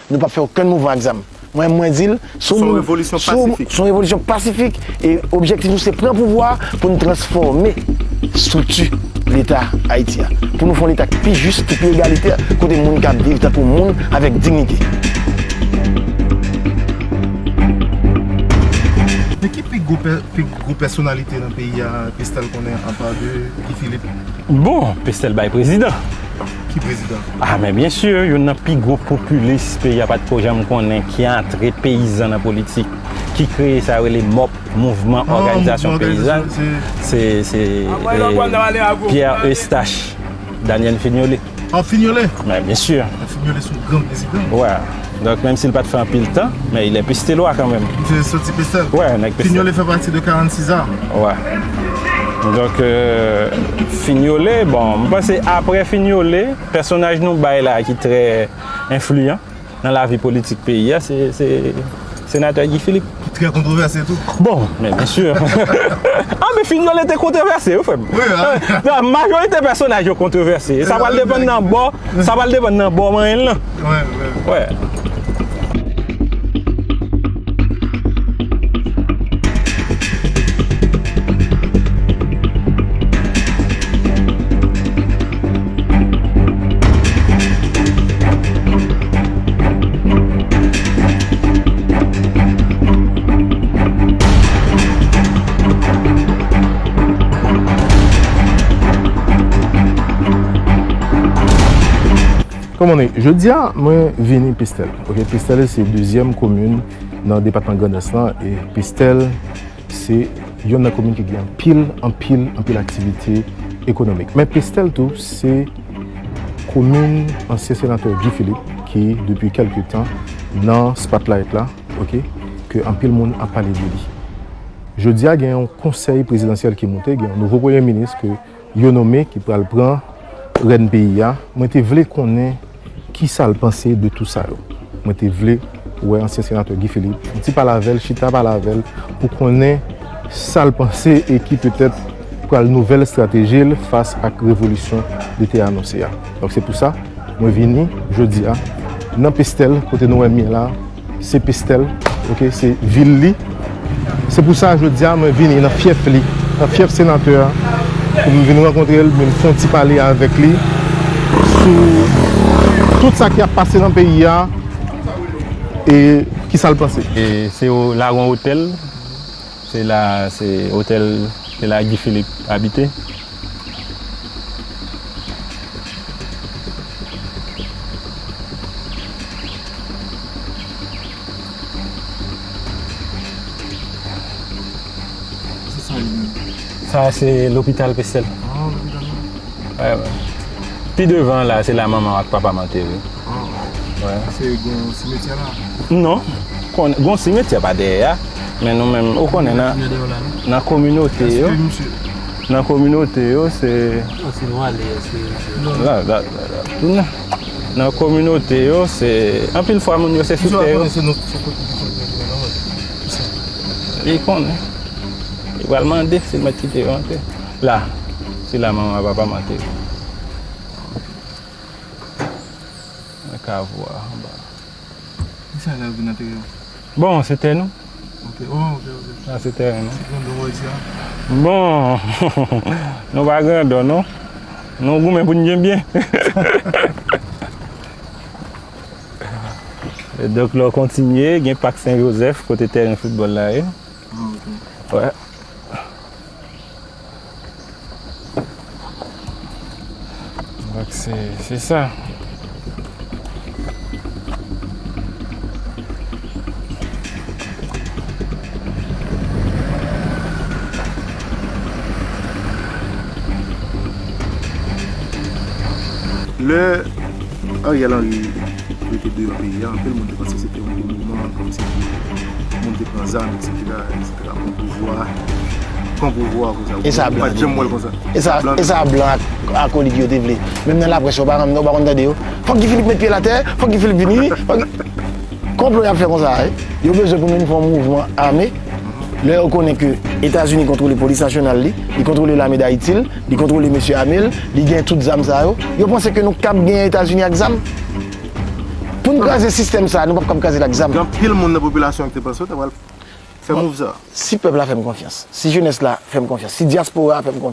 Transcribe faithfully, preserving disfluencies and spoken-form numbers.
Nou p ap fè okenn mouvman ak zam. Mwen, mwen di l, se yon revolisyon pasifik. Se yon revolisyon pasifik e objektif nou se pran pouvwa a pou n transfòme estrikti Leta Ayiti a. Pou nou fè yon Leta ki pi jis, ki pi egalitè, kote moun ka viv tankou moun avèk diyite. Men ki pi gwo pè-, pi gwo pèsonalite nan peyi a, Pestel konnen, apa de Guy Philippe? Bon, Pestel bay prezidan. Ki prezidan? Ah, men byen si, youn nan pi gwo popilis peyi a pa t ko janm konnen, ki antre peyizan nan politik, ki kreye sa yo rele mòp, mouvman òganizasyon peyizan, se, se, eh, Pierre Eustache, Daniel Fignolé. Ah, Fignolé? Men byen si. Fignolé se yon gran prezidan. Wè. Donk, menm si l pa t fè anpil tan, men il est Pestelwa kanmenm. Misye soti Pestel. Wè, nèg Pestel. Fignolé fè pati de karannsis A. Wè. Donk, euh, Fignolé, bon, mwen panse apre Fignolé, pèsonaj nou bay la ki trè enfliyan nan lavi politik peyi a, se, se senatè Guy Philippe. Ki trè kontwovèse tou. Bon, men byen si. Ah, men Fignolé te kontwovèse, wi, frè m. Wi, a. Non, majorite pèsonaj yo kontwovèse. Sa pral depann nan bò, sa pral depann nan bò manyen l lan. Wè, wè. Wè. Kòman nou ye? Jodi a, mwen vini Pestel. Ok, Pestel se dezyèm komin nan depatman Grandans lan, e Pestel se yonn nan komin ki gen anpil, anpil, anpil aktivite ekonomik. Men Pestel tou, se komin ansyen senatè Guy Philippe, ki depi kèlke tan nan spotlight la, ok, ke anpil moun ap pale de li. Jodi a, gen yon konsèy prezidansyèl ki moute, gen yon nouvo premye minis ke yo nome ki pral pran rèn peyi a. Mwen te vle konnen kisa l panse de tou sa yo. Mwen te vle wè ansyen senatè Guy Philippe, yon ti pale avè l, chita pale avè l pou konnen sa l panse e ki petèt pral nouvèl estrateji l fas ak revolisyon li te anonse a. Donk se pou sa, mwen vini jodi a nan Pestel, kote nou wè m ye la, se Pestel, ok, se vil li. Se pou sa, jodi a, mwen vini nan fyèf li, nan fyèf senatè a, pou m vin rankontre l, vin fè yon ti pale avèk li sou tout sa ki ap pase nan peyi a, e kisa l panse. E se o-, Lagon Otèl, se la, se otèl, se la Guy Philippe abite. Se sa li menm? Sa se lopital Pestel. Ah, lopital la. Wè, wè. Pi devan la, se la manman ak papa m antere. Ah. Wè. Se gon simetyè la? Non. Kon, gon simetyè pa dèyè a. Men nou menm, ou konnen nan, nan kominote yo, nan kominote yo, se... Non, si nou ale, se, se... La, la, la, la. Nan, nan kominote yo, se, anpil fwa, moun yo se sou tè yo. Li konnen. Li pral mande si l mèt kite yo antre. La, se la manman papa m antre. Mwen ka vwa anba. Kisa la vin antre yo? Bon, se tè nou. Ok, oh, ok, ok. Sa se tèren nou. Ki grandon w isi a? Bon, nou pa grandon, non. Nou goumen pou n byen byen. E donk, lè w kontinye, gen Pak Sen Jozèf, kote tèren foutbòl la ye. Ah, ok. Wè. Donk, se, se sa. Lè Ariel Henry rete deyò peyi a, anpil moun te panse se te yon gwo mouvman, kòmsi moun te pran zam, etsetera, etsetera, pran pouvwa, pran pouvwa konsa. E sa blan di? Ou pa t janm wè l konsa. E sa, e sa blan ak akolik yo te vle? Menm nan laprès yo, ou pa konn, ou pa konn tande yo. Fòk Guy Philippe met pye l atè, fòk Guy Philippe vini, fòk... Konplo y ap fè konsa, wi. Yo bezwen pou nou vin fè yon mouvman ame. Lè yo konnen ke Etazini kontwole polis nasyonal li, li kontwole lame Dayiti l, li kontwole mesye ame l, li gen tout zam sa yo, yo panse ke nou kab genyen Etazini ak zam? Pou n kraze sistèm sa, nou p ap kab kraze l ak zam. Gen anpil moun nan popilasyon ki te panse yo ta pral fè move sa. Si pèp la fè m konfyans, si jenès la fè m konfyans, si dyaspora a fè m konfyans,